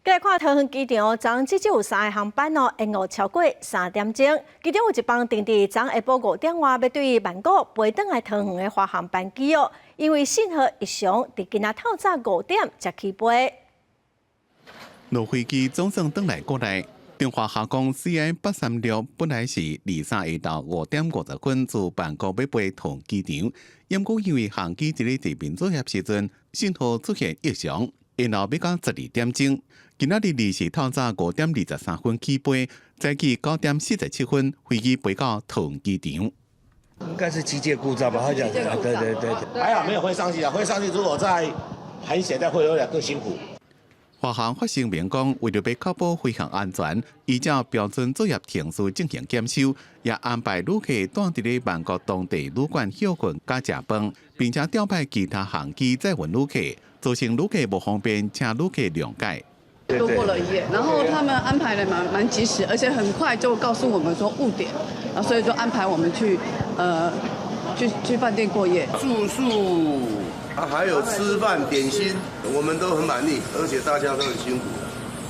來看桃園機場，昨昏至少有三个航班哦，延誤超過3點鐘。其中有一班定佇昨下晡5點外欲對曼谷飛轉來桃園的華航班機哦，因為信號異常，佇今仔透早5點才起飛。落飛機總算轉來國內，中華航空 CI 836本來是23下晝5點50分自曼谷欲飛桃園機場，毋過因為航機佇咧地面作業時陣信號出現異常，延後欲到12點鐘。今仔日二是透早5點23分起飛，早起9點47分飛機飛到桃園機場。應該是機械故障吧？他講，對對對對，還好沒有飛上去啊！飛上去如果再還險，再會有點更辛苦。華航發聲明講，為著欲確保飛行安全，依照標準作業程序進行檢修，也安排旅客蹛佇咧曼谷當地旅館歇睏佮食飯，並且調派其他航機載運旅客，造成旅客無方便，請旅客諒解。多過了一夜，然後他們安排的蠻及時，而且很快就告訴我們說誤點，啊，所以就安排我們去飯店過夜。住宿啊，還有吃飯點心，我們都很滿意，而且大家都很辛苦。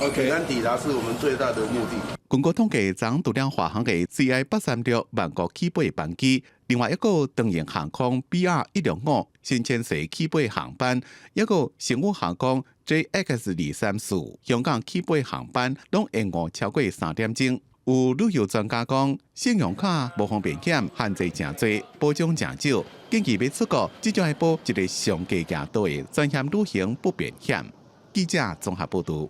OK，平安抵達是我們最大的目的。根據統計，昨昏除了華航的 CI 836曼谷起飛班機，另外一個長榮航空 BR 165新千歲起飛航班，一個星宇航空 JX 234香港起飛航班，攏延誤超過3點鐘。有旅遊專家講，信用卡無方便險，限制誠濟，保障誠少，建議欲出國，至少愛保一个上低額度的全險旅行不便險。記者綜合報導。